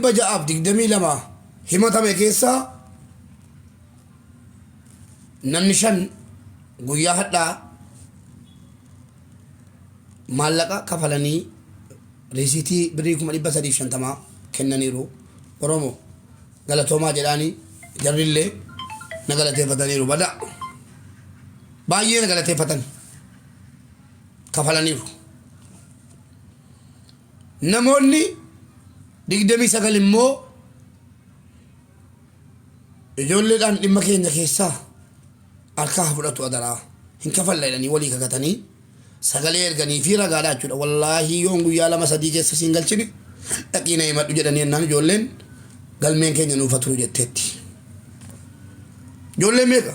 622 himatame keessaa namni 5 guyyaa hadhaa maallaqa kafalanii riisiitii birrii 350,000 kennaniiru. Oromo galatoomaa jedhaani jarrillee na galateeffataniiru. Badaa baay'ee na galateeffatan kafalaniiru. Namoonni 29 immoo ijoolleedhaan dhimma keenya keessaa harkaa haa fudhatu adaraa hin kafalla jedhanii walii kakatanii sagalee erganii fi ragaadha jechuudha. Wallaahii yoon guyyaa lama sadii keessa siin galchine dhaqii na himadhu jedhanii jennaan ijoolleen galmeen keenya nuuf haa turu jetteetti. Ijoolleen meeqa?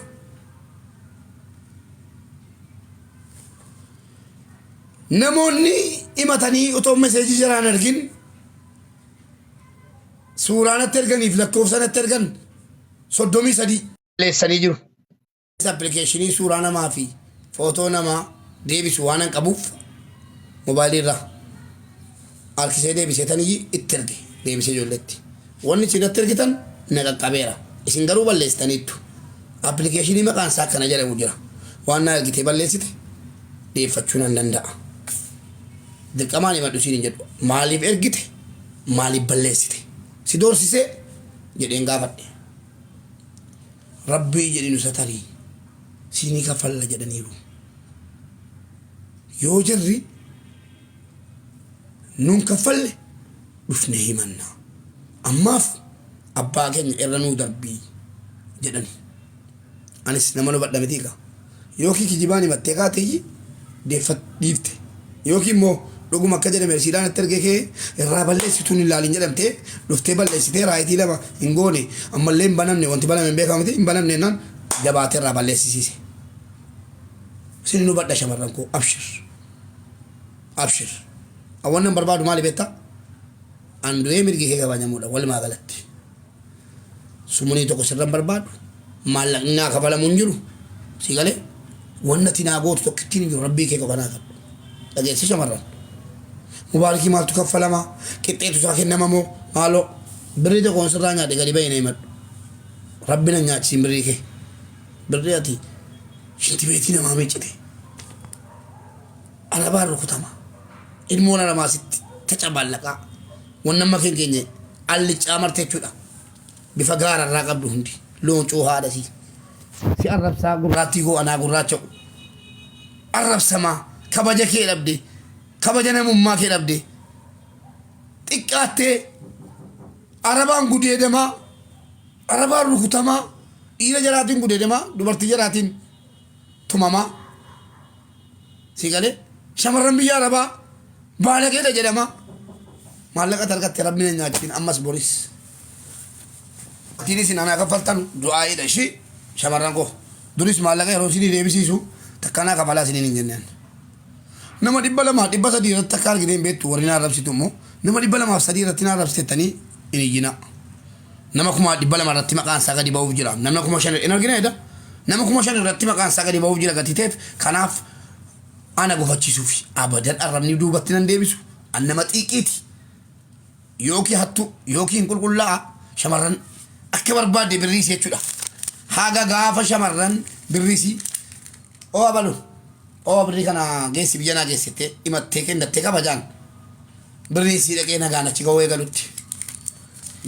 Namoonni himatanii otoo meseejii jaraan argin suuraa natti erganiif lakkoofsa natti ergan 33. Leessanii jiru. Appilikeeshinii suuraa namaa fi footoo namaa deebisu waanan qabuuf mobaayilii irraa harkisee deebisee taniyyi itti erge deebisee ijoolleetti. Wanni isin natti ergitan na qaqqabeera. Isin garuu balleessitaniittu. Appilikeeshinii maqaan isaa akkana jedhamu jira. Waan naa ergitee balleessite deeffachuu nan danda'a. Dirqamaan himadhu siin hin jedhu. Maaliif ergite? Maaliif balleessite? Si doorsisee? Jedheen gaafadhe. Rabbii jedhi nu satarii siinii kaffalla jedhaniiru. Yoo jarri nuun kaffalle dhufnee himanna. Ammaaf abbaa keenya irra nuu darbii jedhani. Anis nama hubadha mitii kaa. Yookiin kijibaan himattee kaateeyyi deeffat dhiifte. Yookiin immoo dhuguma akka jedhame risiidhaan itti ergee kee irraa balleessituun hin laalin jedhamtee dhuftee balleessitee raayitii lama hin goone ammallee hin banamne wanti baname hin beekamu miti hin banamne jennaan jabaatee irraa balleessisiise. Isin hin hubadha shamarran koo abshir. Abshir. Awwannan barbaadu maali beektaa? An du'ee mirgi kee kabajamuudha walumaa galatti. Sumunii tokko sirra hin barbaadu. Maallaqni naa kafalamu hin jiru. Si galee? Wanni ati naa gootu tokkittiin hin jiru. Rabbii kee qofa naa kadhu. Dhageesse shamarran. Mubaarikii maaltu kaffalama? Qixxeetu isaa kennama moo? Maaloo? Birrii tokkoon sirraa nyaadhe gadi bahi na himadhu. Rabbi na nyaachisiin birrii kee. Birrii ati shintibeetii namaa miiccite. Arabaan rukutama. Ilmoon aramaa sitti tacabaallaqaa. Wanni amma keen keenye alliccaa marte jechuudha. Bifa gaararraa qabdu hundi. Looncoo haadha sii. Si arrabsaa gurraattii koo anaa gurraacha'u. Arrabsamaa kabaja kee dhabde. Kabaja namummaa kee dhabde. Xiqqaattee arabaan gudeedamaa. Arabaan rukutamaa. Dhiira jalaatiin gudeedamaa. Dubartii jalaatiin tumamaa. Si galee shamarran biyya arabaa baalageedha jedhama. Maallaqa argatte rabbi na nyaachisin ammas boris. Ittiin isin anaa kaffaltan du'aa'iidha ishii shamarran koo. Duris maallaqa yeroo isinii deebisiisu takka anaa kafalaa isiniin hin jenneen. Nama 200 300 irratti akka argitee hin beektu warri na arrabsitu immoo nama 203 irratti na arrabsitettanii hin iyyinaa. Nama 200,000 irratti maqaan isaa gadi ba'uuf jira. Nama 5,000 hin argine eda. Nama 5,000 irratti maqaan isaa gadi ba'uuf jira gatii ta'eef kanaaf ana gufachiisuuf abadan arrabni duubatti nan deebisu. An nama xiiqiiti. Yookiin hattuu yookiin hin qulqullaa'a shamarran akka barbaadde birriisii jechuudha. Haga gaafa shamarran birriisii oo abalu oo birrii kana geessi biyya naa geessite himattee kennattee kabajaan birriin sii dhaqee nagaan achi ga'uu eegalutti.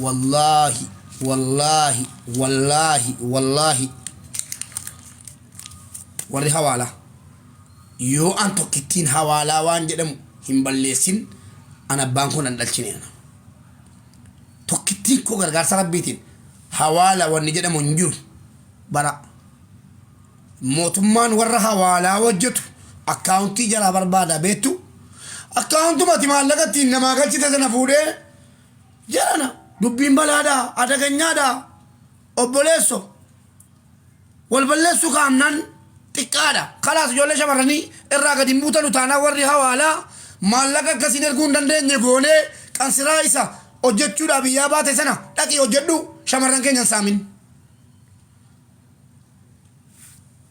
Wallaahi wallaahi wallaahi wallaahi warri hawaalaa yoo an tokkittiin hawaalaa waan jedhamu hin balleessin an abbaan koo nan dhalchine ana. Tokkittiin koo gargaarsa rabbiitiin hawaala wanni jedhamu hin jiru bara Mootummaan warra hawaalaa hojjetu akkaawuntii jalaa barbaada beektu. Akkaawuntuma ati maallaqa ittiin namaa galchite sana fuudhee jarana dubbiin balaadha adaganyaadha obboleesso wal balleessuu kaa'amnaan xiqqaadha. Kalaas ijoollee shamarranii irraa gadi hin buutanu taanaan warri hawaalaa maallaqa akkasiin erguu hin dandeenye goonee qansiraa isa hojjechuudhaa biyyaa baate sana dhaqii hojjedhu shamarran keenya hin saamin.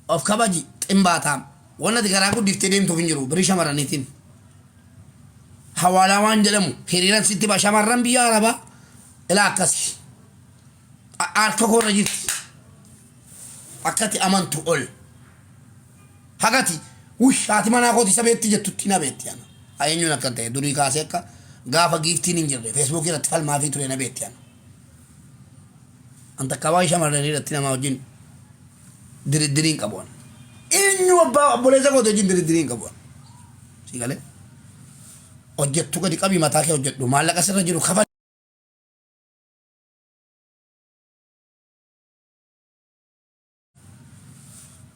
Of kabaji ximbaataam. Wanni ati garaa guddiftee deemtuuf hin jiru birii shamarraniitiin. Hawaalaa waan jedhamu hiriiran sitti ba'a. Shamarran biyya Arabaa Ilaa akkasi. Harka koo irra jirti. Akkati amantu ol. Hagati wush haati manaa kooti isa beetti jettutti na beetti ana. Eenyuun akka ta'e durii kaasee akka gaafa giiftiin hin jirre feesbuukii irratti falmaafii ture na beetti ana. An takka waa'ee shamarranii irratti namaa wajjin diriddirii hin qabu. Eenyu abbaa obboleessa kooti wajjin diriddirii hin qabu. Si galee? Hojjettu gadi qabii mataa kee hojjedhu maallaqa sirra jiru kafali.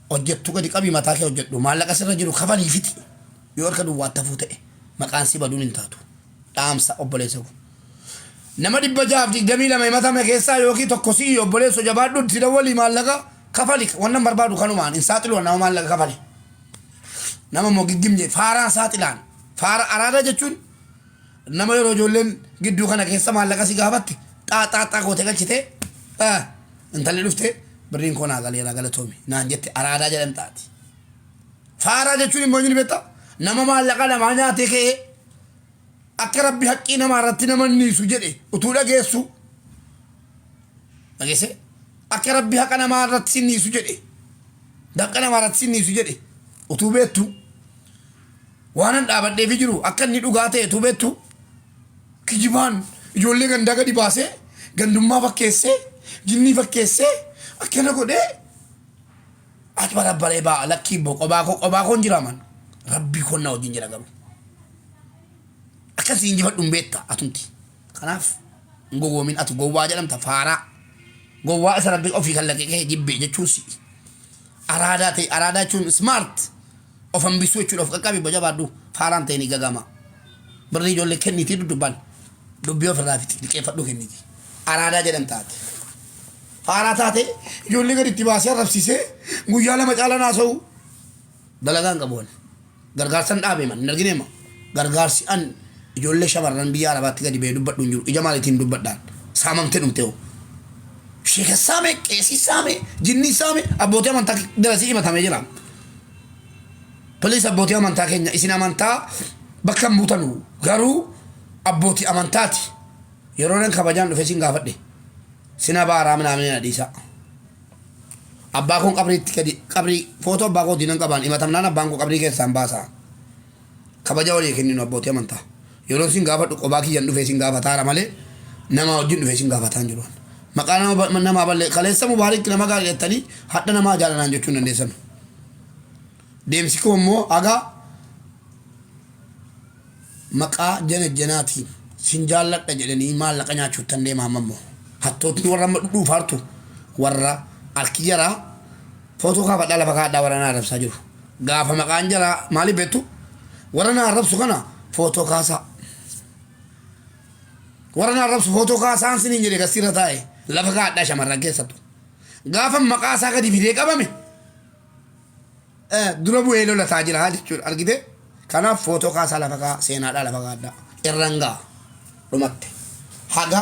Hojjettu gadi qabii mataa kee hojjedhu maallaqa sirra jiru kafalii fixi. Yoo harka duwwaatti hafuu ta'e maqaan si baduun hin taatu. Dhaamsa obboleessa koo. Nama 622 himatame keessaa yookiin tokko si'i obboleesso jabaadhu itti dawwalii maallaqa kafali wannan barbaadu kanumaan hin saaxilu nama maallaqa kafale. Nama immoo giggim jedhe faaraan saaxilaan faara araada jechuun nama yeroo ijoolleen gidduu kana keessa maallaqa si gaafatte xaa xaa xaa gootee galchitee intalli dhufte birriin koo naa galeera galatoomi naan jette araadaa jedhamtaati. Faaraa jechuun immoo inni beektaa nama maallaqa namaa nyaatee ka'ee akka rabbi haqqii namaa irratti nama niisu jedhe utuu dhageessu dhageesse akka rabbi haqa namaa irratti si niisu jedhe dafqa namaa irratti si niisu jedhe utuu beektu waanan dhaabadheefi jiru akka inni dhugaa ta'e utuu beektu kijibaan ijoollee gandaa gadi baasee gandummaa fakkeessee jinnii fakkeessee akkana godhee ati barabbaree ba'a lakkii immoo qobaa koo qobaa koon jira man rabbii koon na wajjin jira garuu akkasii injifadhu hin beekta atumti kanaaf hin gowwoomin ati gowwaa jedhamta faaraa gowwaa isa rabbi ofii kallaqee kee jibbee jechuun si araadaa ta'e araadaa jechuun smart of hambisuu jechuudha of qaqqabi boja baadhu faaraan ta'e ni gagama birrii ijoollee kenniitii duddubbaan dubbii ofirraa fixi liqeeffadhu kenniitii araadaa jedhamta ati. Faaraa taate ijoollee gadi itti baasee arrabsiisee guyyaa lama caalaa naasa'u dalagaa hin qabu ani. Gargaarsa hin dhaabe man hin argine ma. Gargaarsi an ijoollee shamarran biyya Arabaatti gadi ba'ee dubbadhu hin jiru. Ija maaliitiin dubbadhaan? Saamamtee dhumte hoo. Sheeka saame, qeesii saame, jinnii saame, abbootii amantaa darasii himatamee jira. Please abbootii amantaa keenya isin amantaa bakka hin buutanu garuu abbootii amantaati. Yeroo nan kabajaan dhufe sin gaafadhe. Sin abaaraa minaamin na dhiisaa. Abbaa koon qabriitti gadi qabrii footoo abbaa kootii nan qabaan himatamnaan abbaan koo qabrii keessaan baasaa. Kabaja walii kenninu abbootii amantaa. Yeroo sin gaafadhu qobaa kiyyan dhufee sin gaafataara malee namaa wajjin dhufee sin gaafataan jiru. Maqaa nama namaa ballee kaleessa mubaarik nama gaarii jettanii hadha namaa jaalanaan jechuu hin dandeessan. Deemsi koo immoo haga maqaa janajjanaatiin sin jaalladha jedhanii maallaqa nyaachuuttan deema amma immoo. Hattootni warra amma dhudhuufaartu warra harki jaraa footoo kaafadhaa lafa kaadhaa warra na arrabsaa jiru. Gaafa maqaan jaraa maaliif beektu? Warra na arrabsu kana footoo kaasaa. Warra na arrabsu footoo kaasaan siniin jedhe gassiirra taa'e lafa kaadhaa shamarran keessattu. Gaafa maqaa isaa gadi fidee qabame dura bu'ee lolataa jira jechuudha argite kanaaf footoo kaasaa lafa kaa seenaadhaa lafa kaadhaa irran ga'a dhumatte haga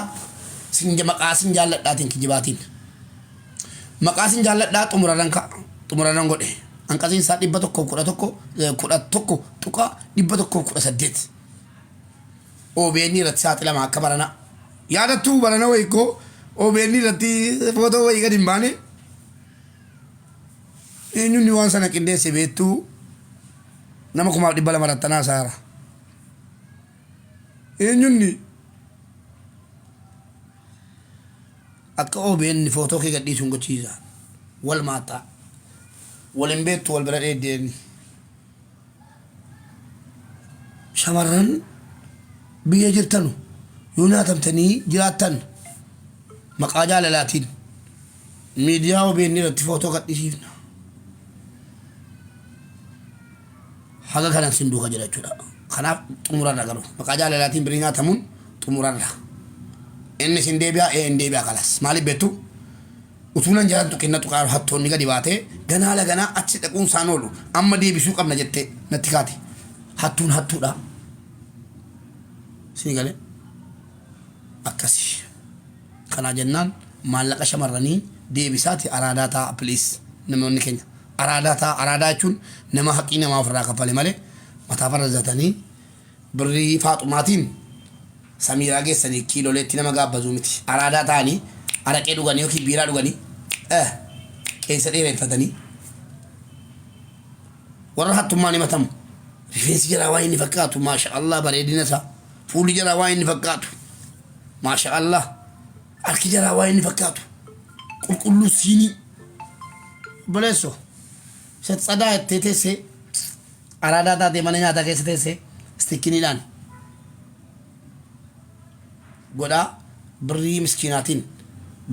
sin maqaa sin jaalladhaatiin kijibaatiin maqaa sin jaalladhaa xumuraran ka xumuraran godhe hanqasiin isaa 111 11.118 OBN irratti saaxilama akka barana yaadattuu barana wayikkoo OBN irratti footoo wayii gadi hin baane Eenyunni waan sana qindeesse beektuu nama 2,200 irratti haasaara. Eenyunni akka OBN footoo kee gadhiisuun gochiisa. Wal maaxxaa. Wal hin beektu wal bira dheeddeeni. Shamarran biyya jirtanu yoo nyaatamtanii jiraattan maqaa jaalalaatiin miidiyaa OBN irratti footoo gadhisiifna. Haga kanan sin duuka jira jechuudha. Kanaaf xumurarra garuu maqaa jaalalaatiin birrii nyaatamuun xumurarra. Inni sin deebi'a ee hin deebi'a kalas. Maaliif beektu? Utuu nan jalan tuqin na tuqaa hattoonni gadi baatee ganaa laganaa achi dhaquun isaan oolu amma deebisuu qabna jettee natti kaate. Hattuun hattuudha. Sii galee akkasi. Kanaa jennaan maallaqa shamarranii deebisaati araadaa ta'a please namoonni keenya. Araadaa ta'a araadaa jechuun nama haqii namaa ofirraa kaffale malee mataa farrazatanii birrii faaxumaatiin Samiiraa geessanii kiiloleetti nama gaabbazuu miti. Araadaa ta'anii araqee dhuganii yookiin biiraa dhuganii qeensa dheereffatanii warra hattummaan himatamu. Rifeensi jaraa waan inni fakkaatu, maasha Allah, bareedina isaa. Fuulli jaraa waan inni fakkaatu, maasha Allah. Harki jaraa waan inni fakkaatu, qulqulluu siinii. Obboleessoo, isa tsadaa jettee teessee araadaa taatee mana nyaataa keessa teessee istikkiniidhaan godhaa birrii miskiinaatiin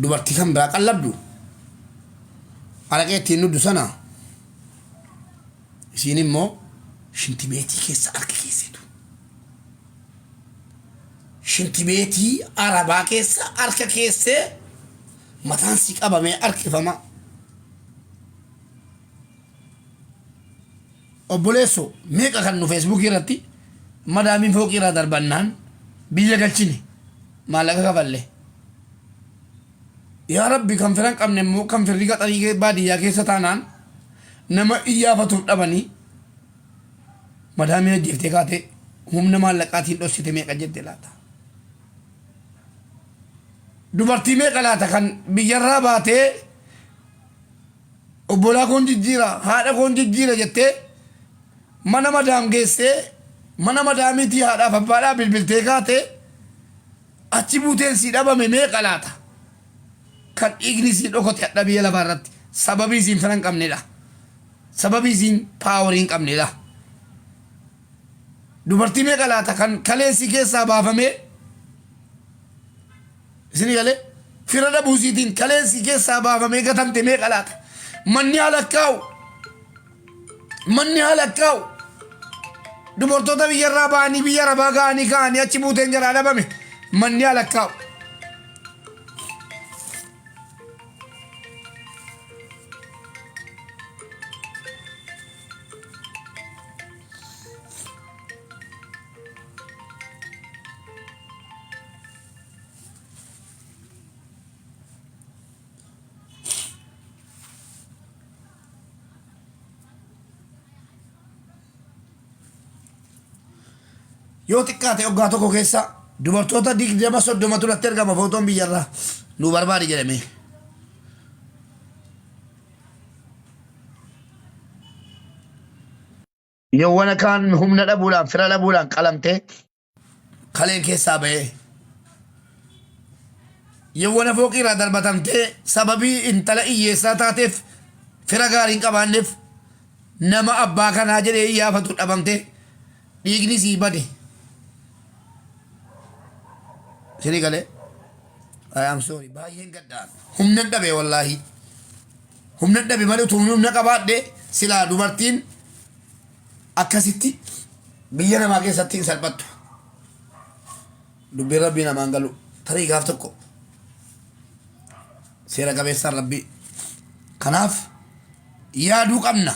dubartii kan biraa qallabdu, araqee ittiin dhugdu sana isiin immoo shintibeetii keessa harka keesseetu. Shintibeetii arabaa keessa harka keessee mataan si qabamee harkifama. Obboleessoo, meeqa kan nu Feesbuukii irratti madaamiin fooqii irraa darbannaan biyya galchine, maallaqa kafalle. Yaa Rabbi, kan fira hin qabne immoo, kan firri gaxarii baadiyyaa keessa taanaan nama iyyaafatuuf dhabanii madaamiin ajjeeftee kaatee humna maallaqaatiin dhossite meeqa jette laata? Dubartii meeqa laata kan biyyarraa baatee obbolaa koon jijjiira, haadha koon jijjiira jettee mana madaam geessee, mana madaamiitii haadhaaf abbaadhaa bilbiltee kaatee achi buuteen sii dhabame meeqa laata? Kan dhiigni sii dhokote hadha biyya lafaa irratti sababii isiin fira hin qabnedha. Sababii isiin paawarii hin qabnedha. Dubartii meeqa laata kan kaleen sii keessaa baafamee, isin galee, fira dhabuu isiitiin kaleen sii keessaa baafamee gatamte meeqa laata? Manni haala kaa'u. Manni haala kaa'u. Dubartoota biyyarraa ba'anii biyya arabaa ga'anii ka'anii achi buuteen jaraa dhabame manni haala kaa'u. Yoo xiqqaate waggaa tokko keessa dubartoota 20 30tu natti ergama, footoon biyyarraa nu barbaadi jedhame. Yawwana kaan humna dhabuudhaan, fira dhabuudhaan qalamtee kaleen keessaa ba'ee, yawwana fooqii irraa darbatamtee sababii intala hiyyeessaa taateef, fira gaarii hin qabaanneef, nama abbaa kanaa jedhee iyyaafatu dhabamtee dhiigni sii bade. Isinii galee? I am sorry. Baay'een gaddaan. Humna dhabe wallaahi. Humna dhabe malee utuu humna qabaadhe silaa dubartiin akkasitti biyya namaa keessatti hin salphattu. Dubbiin rabbii namaan galu. Tarii gaaf tokko seera qabeessaan rabbii. Kanaaf yaaduu qabna.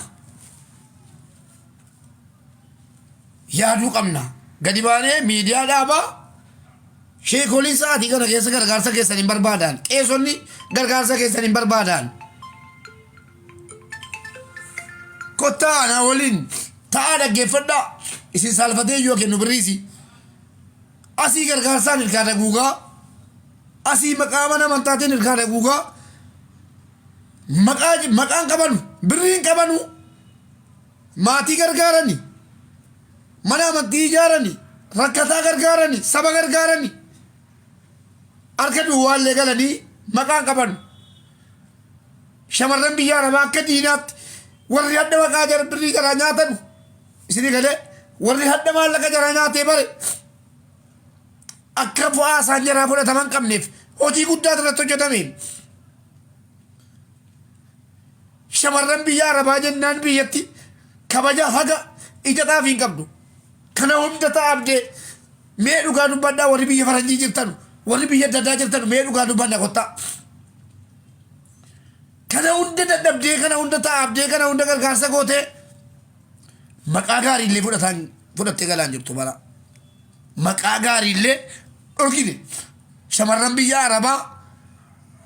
Yaaduu qabna. Gadi baanee miidiyaa dhaabaa, sheekoliin sa'aatii kana keessa gargaarsa keessan hin barbaadan. Qeesonni gargaarsa keessan hin barbaadan. Kottaa ana waliin ta'aa, dhaggeeffadhaa. Isin saalfatee iyyuu kennu birriisi. Asii gargaarsaan ilkaan haguugaa. Asii maqaa mana amantaatiin ilkaan haguugaa. Maqaa maqaan qabanu, birriin qabanu, maatii gargaarani, mana amantii ijaarani, rakkataa gargaarani, saba gargaarani, harka duwwaallee galanii maqaan qaban. Shamarran biyya arabaa akka diinaatti warri hadha maqaa jara birrii jaraa nyaatanu, isinii galee, warri hadha maallaqa jaraa nyaatee bare akka bu'aa isaan jaraa fudhataman qabneef hojii guddaa irratti hojjetame. Shamarran biyya arabaa jennaan biyyatti kabaja haga ija xaafii hin qabdu. Kana hunda ta'abdee, mee dhugaa dubbadhaa, warri biyya faranjii jirtanu, warri biyya adda addaa jirtanu, mee dhugaa dubbanna kottaa. Kana hunda dadhabdee, kana hunda ta'abdee, kana hunda gargaarsa gootee maqaa gaariillee fudhataan fudhattee galaan jirtu bara. Maqaa gaariillee dhorkite. Shamarran biyya arabaa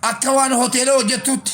akka waan hoteela hojjettuutti.